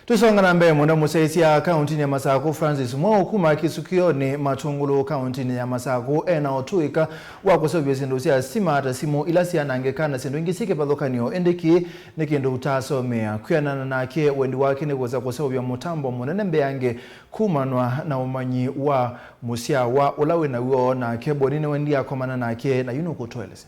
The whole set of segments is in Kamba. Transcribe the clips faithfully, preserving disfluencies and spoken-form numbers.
Tũisonga na mbee mũno, mũsyaĩĩsya kaũntĩnĩ ya Masakũ Francis Mwaũ kuma Kĩsukĩonĩ Matũngũlũ kaũntĩnĩ ya Masakũ ena ũtũĩka wa kũseũvya syĩndũ sya sitima ta simũ ila syanangĩka na syĩndũ ingĩ syĩ kĩvathũkany'o, ĩndĩ kĩĩ nĩ kĩndũ ũtaasomea. Kwĩanana nake, wendi wake nĩ kũsa kũseũvya mũtambo mũnene mbeange kumanwa na ũmanyi wa mũsyawa ũla wĩ naw'o, nake Boni nĩwendie akomana nake, na yu nũkũtũelesya.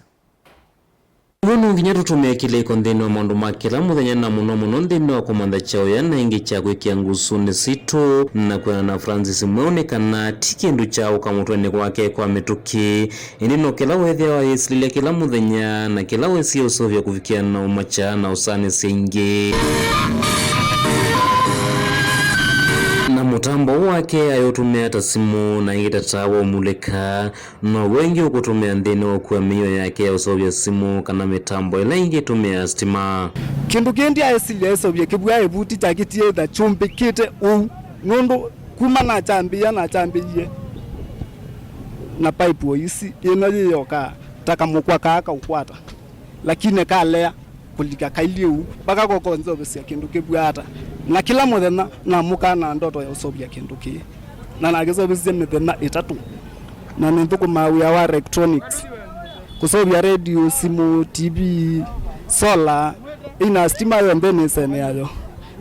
Ũu no nginya tũtũmĩe kĩlĩko nthĩnĩ wa maũndũ ma kĩla mũthenya, na mũno mũno nthĩnĩ wa kũmantha kyaũ ya na ĩngĩ kya kwĩkĩa ngusunĩ sitũ. Na kwĩana na Francis Mweũ nĩ kana ti kĩndũ kya ũka mũtwenĩ kwake kwa mĩtũkĩ, ĩndĩ no kĩla weethĩawa ayĩsilĩlya kĩla mũthenya, na kĩla wesie ũseũvya kũvikĩa na ũmakya na ũsanĩsya ingĩ. Na mũtambo ũũ wake ayũtũmĩa ta simũ na ĩngĩ ta taa wa ũmulĩka. Now'o ĩngĩ ũkũtũmĩa nthĩnĩ wa ũkua mĩio yake ya ũseũvya simũ kana mĩtambo ĩla ĩngĩ ĩtũmĩaa sitima. Kĩndũ kĩĩ ndyaĩsilya ĩseũvye kĩvw'a ĩvuti kyakĩtie ĩtha kyũmbĩkĩte ũu, nũndũ kuma nakyambĩĩa, nakyambĩie na paipu o isi, ĩno yĩyokaa ta kamũkwa kaa kaũkwata, lakini kalea kũlika kailyĩ ũu, mpaka koko nzovesya kĩndũ kĩvw'a ata. Na kĩla mũthenya namũkaa na ndoto ya ũseũvya kĩndũ kĩĩ, na nakĩseũvĩsye mĩthenya ĩtatũ. Na nĩnthũkũmaa wĩa wa electronics, kũseũvya radio, simũ, T V, solar, ĩna sitima yonthe nĩ ĩsene yayo,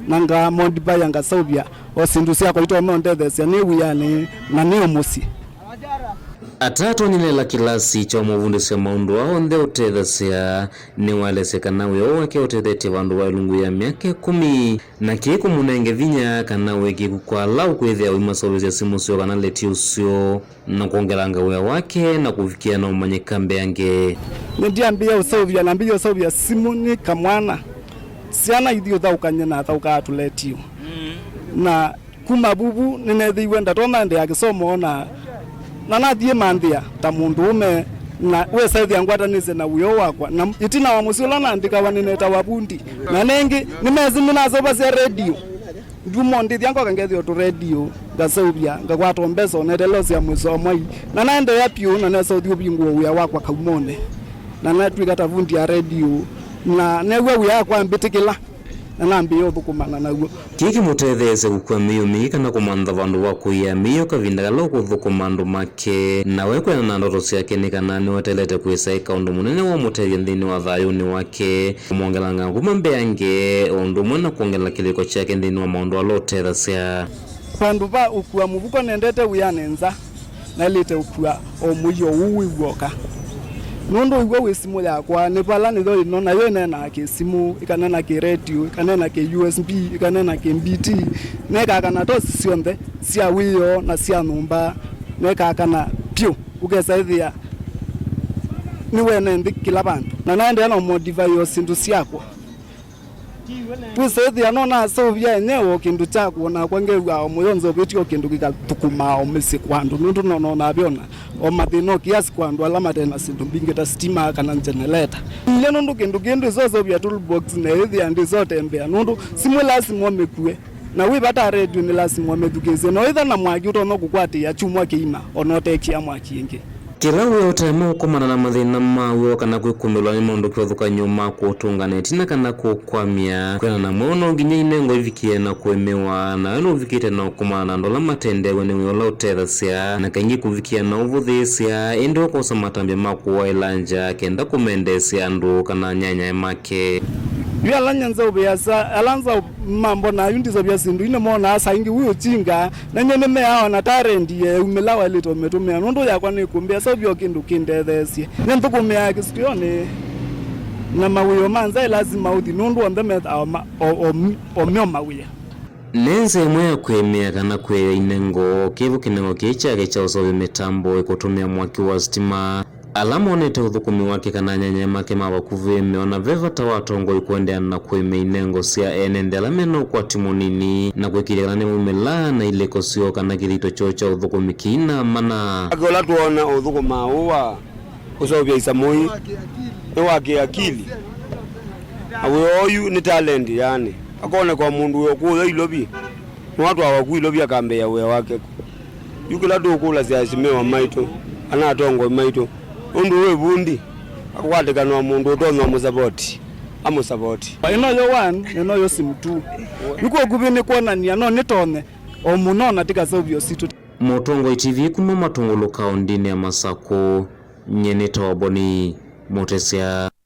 na nga modify, ngaseũvya o syĩndũ syakwa itonya ũndetheesya nĩ wĩanĩ na nĩ o mũsyĩ. Atatonyelea kĩlasi kya ũmũvundĩsya maũndũ aa onthe ũtethasya, nĩwaelesya kana wĩa ũũ wake ũtethetye vandũ va ĩlungu ya myaka ĩkũmi, na kĩĩ kũmũnenge vinya kana wĩkĩku kwa ala ũkwĩthĩa ũimaseũvĩsya simũ syoo kana leti ũseo, na kwongelanga wĩa wake na kũvikĩa na ũmanyĩka mbeange. Nĩndyambĩĩa ũseũvya, nambĩĩa ũseũvya simũ nĩ kamwana. Syana ithi ũthaũkany'e nathaũkaa tũletio. Na kuma vuvu nĩneethĩiwe ndatonya ĩndĩ ya kĩsomo, na, na nathiĩ manthĩa ta mũndũũme, na wesa ĩthĩa ngwatanĩsye na wĩoo wakwa. Na ĩtina wa mũsyĩ ũla naandĩkawa nĩnetawa vundi. Na nengĩ nĩmesĩ nĩnaseũvasya redio. Nduma ndĩthya ngoka ngethĩa tũredio, ngaseũvya, ngakwata o mbesa, onetelosya mwĩso wa mwai. Na naendeea vyũ, na nesa ũthi ũvingũa wĩa wakwa kaumonĩ. Na natw'ĩka ta vundi ya redio, na neew'a wĩa wakwa ambĩtĩkĩla. Na nambĩĩa ũthũkũmana naw'o. Kĩĩ kĩmũtetheesya kũkua mĩio mingĩ kana kũmantha vandũ va kũia mĩio kavinda kala ũkũthũkũma andũ make. Na we kwĩana na ndoto syake nĩ kana nĩweteelete kwĩsa eka ũndũ mũnene wa ũmũtethya nthĩnĩ wa thayũnĩ wake, kũmwongelanga nguma mbeange, o ũndũ ũmwe na kwongela kĩlĩko kyake nthĩnĩ wa maũndũ ala ũtethasya. Vandũ va ũkua mũvuko nendete wĩanĩ nza. Naĩlĩte ũkua o mũio ũũ wĩ w'oka. Nũndũ ĩw'a wĩ simũ yakwa, nĩ vala nĩyo ĩno, nayo ĩneenaa kĩ simũ, ĩkaneena kĩ redio, ĩkaneena kĩ U S B, ĩkaneena kĩ B T. Nekaa kana tosi syonthe sya wĩoo na sya nyũmba, nekaa kana vyũ, ũkesa ĩthĩa nĩwene nthĩ kĩla vandũ. Na naendeea na modify o syĩndũ syakwa. Twĩsethĩa no naseũvya enyewe o kĩndũ kyakwa, nakwa ngew'aa o mũyo nzovĩtye o kĩndũ kĩkathũkũmaa o mĩsyĩ kwa andũ, nũndũ no, no navyona o mathĩna o kĩasi kwa andũ ala mate na syĩndũ mbingĩ ta sitima kana njeneleta. Ilya nũndũ kĩndũ kĩĩ ndĩsoseũvya toolbox na ĩthĩa ndĩsotembea, nũndũ simũ lasima ũmĩkue, na wĩ vata redio nĩ lasima ũmĩthukĩĩsye, na wĩtha na mwaki ũtonya kũkwatĩĩa kyumwa kĩima o na ũtekia mwaki ĩngĩ. Kĩla wĩa ũtaema ũkomana na mathĩna ma w'o kana kwĩkũmĩlwa nĩ maũndũ kĩvathũkany'o ma kũũtũnga na ĩtina kana kũũkwamya. Kwĩana na Mweũ, no nginya inengo ivikĩe na kũĩmĩwa, nawe nũvikĩte na ũkomana na andũ ala matendeew'e nĩ wĩa ũla ũtethasya, na kaingĩ kũvikĩa na ũvũthĩĩsya, ĩndĩ ũkosa matambya ma kũwaĩla ngya kenda kũmendeesya andũ kana anyanyae make. Yu ala nyenza ũvĩasa, ala nza mambonaa yu ndiseũvya syĩndũ ii nĩmonaa saa ingĩ wĩ ũkyinga, na nyie nĩmeaa o na talent yeeumĩla waĩlĩte ũmĩtũmĩa, nũndũ yakwa nĩkũmbĩa seũvya o kĩndũ kĩndetheesye. Nĩnthũkũmĩaa kĩsukĩonĩ na mawĩoo ma nza ĩ lasima ũthi, nũndũ onthe methaa o ma-, o, o, o myo mawĩa. Nĩ nzĩa ĩmwe ya kwĩmĩa kana kwĩĩa inengo, kĩvo kĩnengo kĩĩ kyake kya ũseũvya mĩtambo ĩkũtũmĩa mwaki wa sitima. Ala monete ũthũkũmi wake kana anyanyae make ma vakuvĩ meona ve vata wa atongoi kũendeea na kũĩmya inengo sya ene nthĩ ala me na ũkwati mũnini, na kwĩkĩĩthya kana nĩmaumĩlaa na ilĩko syoo kana kĩthito kyoo kya ũthũkũmi kĩinamana. Wake ũla twoona ũthũkũmaa ũũ wa kũseũvya isamũ ii nĩ wa kĩakili, na wĩa ũyu nĩ talent, yaani, akoneka o mũndũ wĩ o kũũya Ilovi, nĩwatwawa ku Ilovi akambĩĩa wĩa wake ku. Yu kĩla tũũkũlasya aheshimiwa maitũ, kana atongoi maitũ, nũndũ wĩ vundi, akwatĩkanwa mũndũ ũtonya ũmũsavoti. Amũsavoti. Ĩno yo one, ĩno yo sim two. Nĩ kwa ũkuvĩ nĩ kwonania no nĩtonye o mũno na tikaseũvyo sitũ. Mũtongoi T V kuma Matũngũlũ kaũndĩnĩ ya Masakũ, nyie nĩtawa Boni Mũtesya.